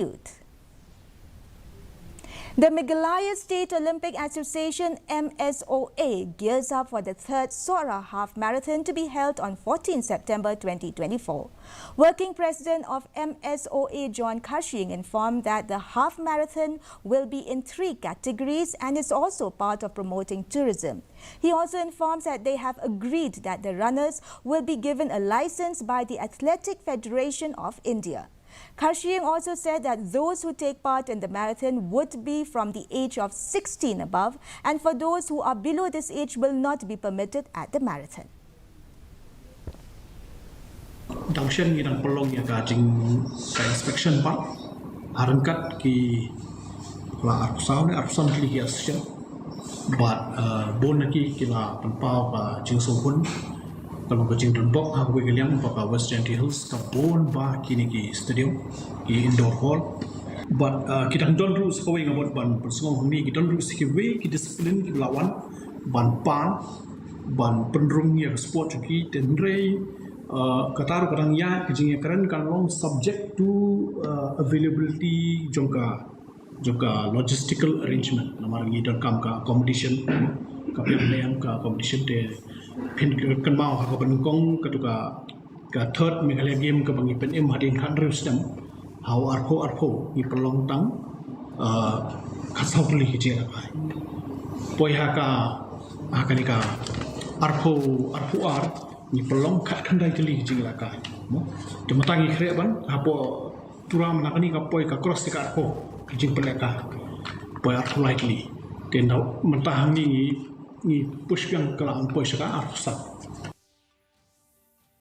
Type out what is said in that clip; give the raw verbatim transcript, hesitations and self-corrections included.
youth. The Meghalaya State Olympic Association, M S O A, gears up for the third Sohra Half Marathon to be held on fourteenth September twenty twenty-four. Working President of M S O A, John Kharshiing, informed that the half marathon will be in three categories and is also part of promoting tourism. He also informs that they have agreed that the runners will be given a license by the Athletic Federation of India. Kharshiing also said that those who take part in the marathon would be from the age of sixteen above, and for those who are below this age will not be permitted at the marathon. Dang shen ngi dang pynlong ïa ka jing ka inspection pat ha ryngkat ki la arphew saw ne arphew san tylli ki association. Bad uh, bun na ki ki la pynpaw ka jingsngewhun ka long ka jingdonbok ha kawei ka liang ba ka West Jaintia Hills ka bun ba kine ki stadium, ki indoor hall. Bad uh, ki dang don ruh sa kawei nga bad ban pynsngew hangne ki don ruh sa kiwei ki discipline ki la wan ban pan ban pynrung ïa ka sport jong ki. Te hynrei uh, kata ruh ka dang ïa ka jingïakren kan long subject to uh, availability jong ka jong ka logistical arrangement. Namar ngi donkam ka accommodation, ka pyrthei ka accommodation. Te phin kynmaw ha kaba nyngkong katu ka ka third Meghalaya Game kaba ngi pynim hadien khathynriew snem ha u arphew arphew ngi pynlong tang uh, khatsaw tylli ki jingïalehkai. Poi ha ka ha kane ka arphew arphew ar ngi pynlong khatkhyndai tylli ki jingïalehkai. Te mynta ngi khreh ban hapoh Tura mynta kane ka poi ka cross te ka arphew ki jingpynlehkai. Poi arphew lai tylli. Te mynta hangne ngi ngi push biang ka la poi sha ka arphew san.